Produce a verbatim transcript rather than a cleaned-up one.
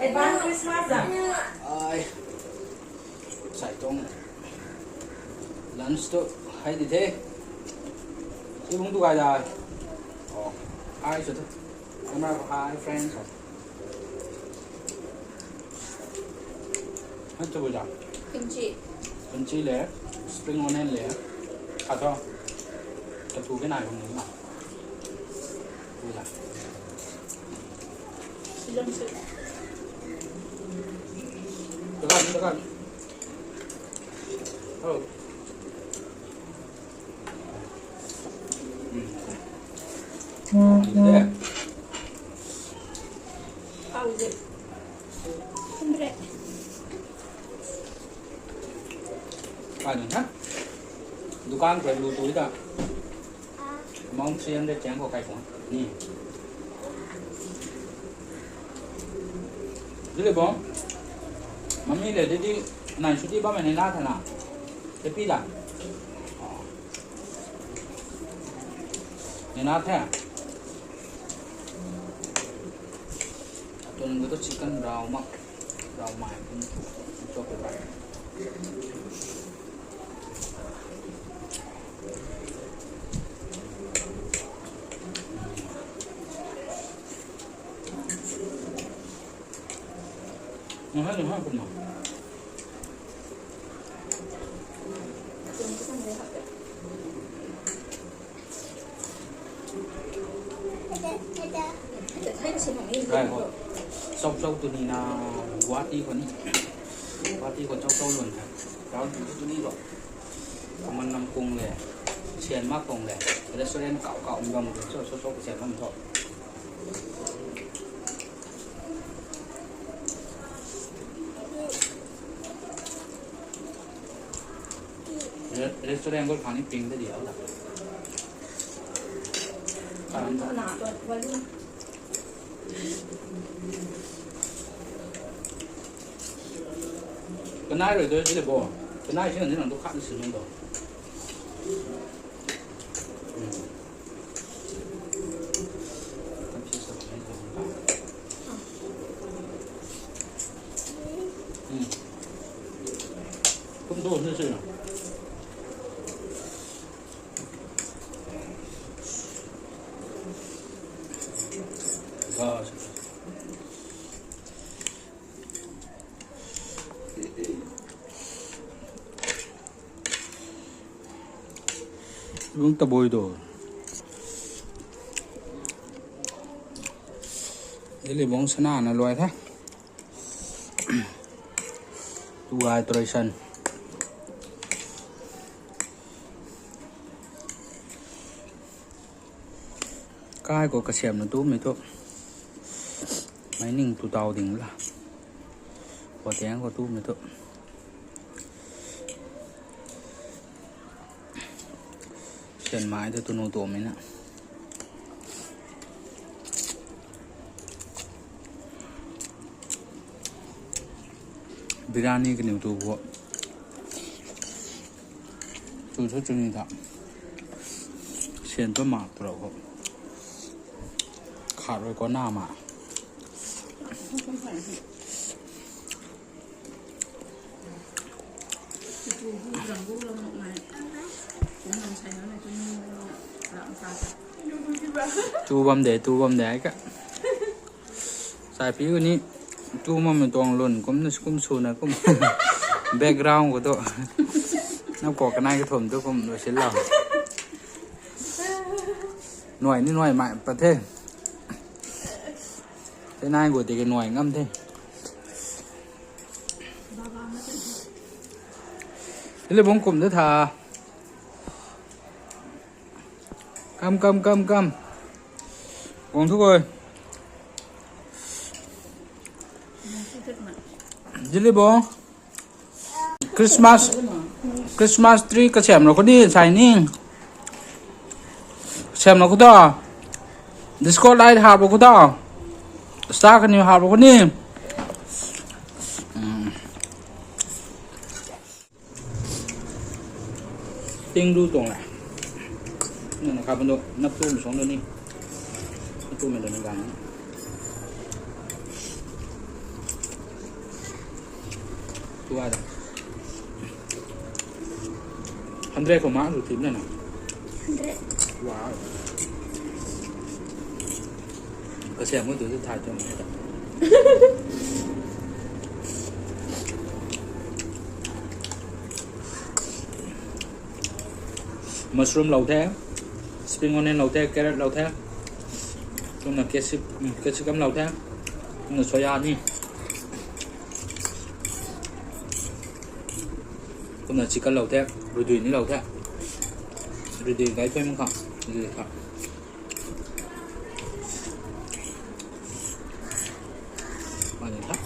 Advance Christmas ah. Ai. Sai tuang. Lunch tu hei di the. Ibung tu kai da. Oh, hi sw tu. Camera ko hi, friends. Hei tu da. Kimchi. Kimchi le, spring onion le. Khat thu. Khat thu ke nai bung ni ma. Ui la. Tekan, tekan. Oh. Hmm. Deh. How is it? Hundred. Kai nunc ha? Dukan khou lu tu ta. Amount three hundred chang khou kai khou. Ni. Dile bom. Mami le didi nai shuti bammei ni na tha na. Te pi da. Ni na the. Tun ko to chicken raw mak. Raw mai kum chop pai. Nang hai, nang hai, kumna. Rai ho. Chop chop tu ni na, Guwahati khou ni. Guwahati khou chop chop lun the. Rau tu tu ni lo. Kaman nam kung le, sian mak kung le, restaurant kau kau bam tu so so so sian mak tho. Re-, restaurant ko khang ni ping ta diau la. Kanai rui tu sile bo. Kanai sina ni nang tu khat ni sin nang do. Kum do ni sina. Lung tabui do. Ili bong sana na luai tha. Tu gai tradition. Kai khou kasiamna tumei thu. Mei ning tu tau ding la. Khou tiang khou tumei thu. Sian mai thu tunu tumei na. Biryani kaniw tu bo. Tu thu chuni tha. Sian tu mak tu rau ho. Khat rui ko na ma. Tu bam de, tu bam de ai ka. Sai pi ni tu bam tuang lun kum na kum sw na kum. Background khou tu. Na ko kanai ka thum tu kum lo si lo. Nuai ni nuai mai pa the. Te nai khou tiki nuai ngam the. Ile bung kum de tha. Kam, kam, kam, kam. Guang thu koi. Jili bung. Christmas, Christmas tree kasiam rau khou ni, sai ni. Kasiam rau khou ta. Disco light hap rau khou ta. Star kaniw hap rau khou ni. Ting du tuang la. Nana kha bando nap tu mi song do ni. Nap tu mi do ni gan. Tu ai da. Hundred ko ma lu tim na na. Hundred. Wow. Kasi mo tu tu thai tu mo ta. Mushroom lou the, spring onion lou the, carrot lou the, kumna capsi-, um, capsicum lou the, kumna soya ni, kumna chicken lou the, rui dui ni lou the, rui dui gay thuy mak kha, rui dui kha. Mani tha.